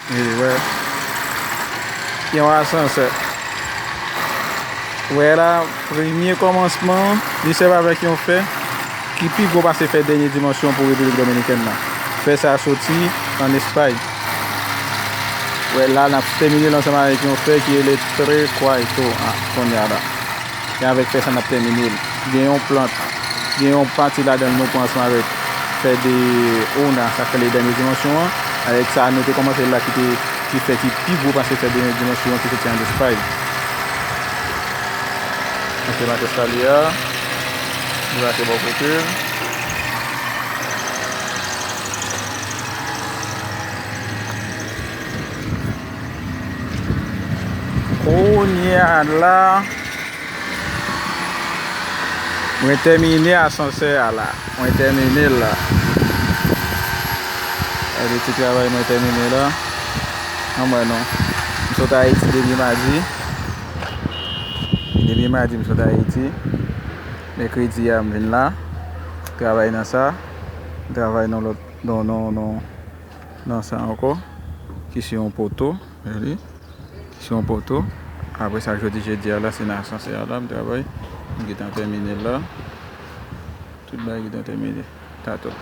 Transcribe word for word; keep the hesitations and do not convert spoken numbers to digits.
Wi, wè. Yon asansè. Wè la, premye kòmansman, li sèvi avèk yon fè ki pi gwo pase fè dènye dimansyon pou Repiblik Dominikèn nan. Fè sa a soti ann Espay. Wè la, n ap tèmine l ansanm avèk yon fè ki rele Tres Cuartos, a, kounye a la. E avèk fè sa n ap tèmine l. Gen yon plant, gen yon pati ladan l nou pran ansanm avèk fè de Ona, sa k rele dènye dimansyon an. Avèk sa nou te kòmanse la ki te, ki fè ki pi gwo pase fè dènye dimansyon an ki soti ann Espay. Mete matres la li a. Li pase bò kote l. Kounye a la, mwen tèmine asansè a la. Mwen tèmine l la. Gade ti travay mwen tèmine la. Ann wè non. M sot Ayiti depi madi. Depi madi m sot Ayiti. Mèkredi a m vin la. Travay nan sa. M travay nan lòt, nan, nan, nan, nan sa ankò. Ki se yon poto. Gade. Ki se yon poto. Apre sa, jodi jedi a la, se nan asansè a la, m travay. M gentan tèmine l la. Tout bagay gentan tèmine. Tatò.